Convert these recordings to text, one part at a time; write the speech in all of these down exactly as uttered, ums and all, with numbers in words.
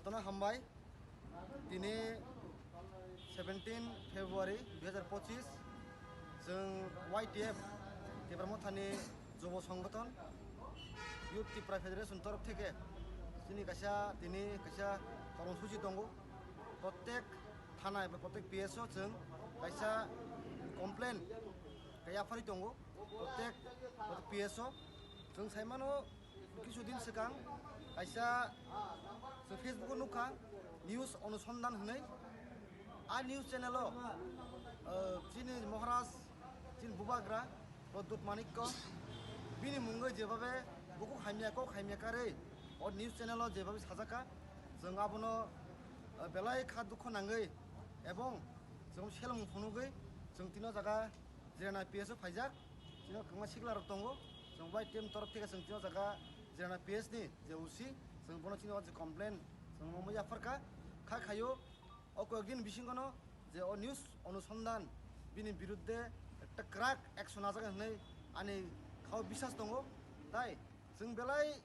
Tono hambai, tini seventeen February dui hazar pochis, chwng Y T F Tipra Mothani Jobo Songgothon Youth Tipra Federation torof theke chini kaisa tini kaisa kormosuchi tongo. Prottek thana eba prottek P S o chwng kaisa complain kaya phari tongo. Prottek, prottek P S o chwng saimano, kisu din swkang kaisa chwng Facebook o nukha, News Onusondhan hwnwi. A news channel o, uh, chini Maharaj, chini Bubagra Pradyut Manikya, bini mungwi jebabe bukhuk hamya, kok hamya karwi o news channel o jebabe sajaka, chwng abono, uh, belai kha dukho nangwi ebong chwng selmung phunugwi chwng tino jaga Jirana P S o phaijak, chini kwbangma sikla rok tongo, chwng bai team torof theke chwng tino jaga Jirana P S ni je O C, chwng bono chini o je complain chwng omo yapharkha, kha khayo o koyek din bisingono je o news Onusondhan bini birudde ekta kwrak action najak hwnwi ani khao bisas tongo, tai chwng belai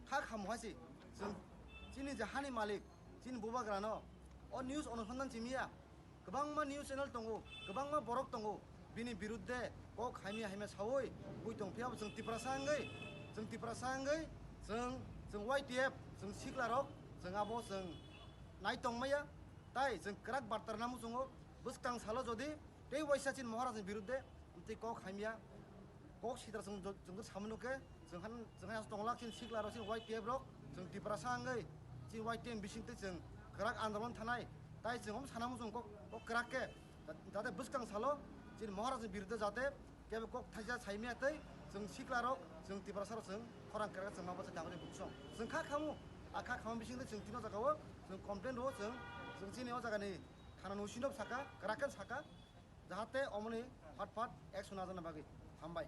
kha khamu hai se chwng chini je hani malik chini Bubagrano o news Onusondhan simiya. Kwbangma news channel tongo, kwbangma borok tongo, bini birudde kok hamya hamya sawi bui tong phiya bo chwng Tiprasa wngwi, chwng Tiprasa wngwi, chwng, chwng Y T F, chwng sikla rok, chwng abo chwng nai tong maya, tai chwng kwrak barta rwna muchungo. Bwskang salo jodi tei waisa chini Maharaj ni birudde amtwi kok hamya, kok sitra chwng, chwng samano khe, chwng han, chwng han tonglak chini sikla rok, chini Y T F rok, chwng Tiprasa wngwi, chini Y T F bising tei chwng kwrak andolon thanai, tai chwng omo sana muchung kok, kok kwrak khe, jate bwskang salo chini Maharaj ni birudde jate kebo kok thaisa saimya tei chwng sikla rok, chwng Tiprasa rok chwng khorang kwrak chwng ma bwsa dagri buksong. Chwng kha khamu, a kha khamu bising tei chwng tino jaga o chwng complain rwo chwng, chwng chini o jaga ni thana ni usinop saka, kwrak khe saka, jahate omoni phat phat action najana bagwi. Hambai.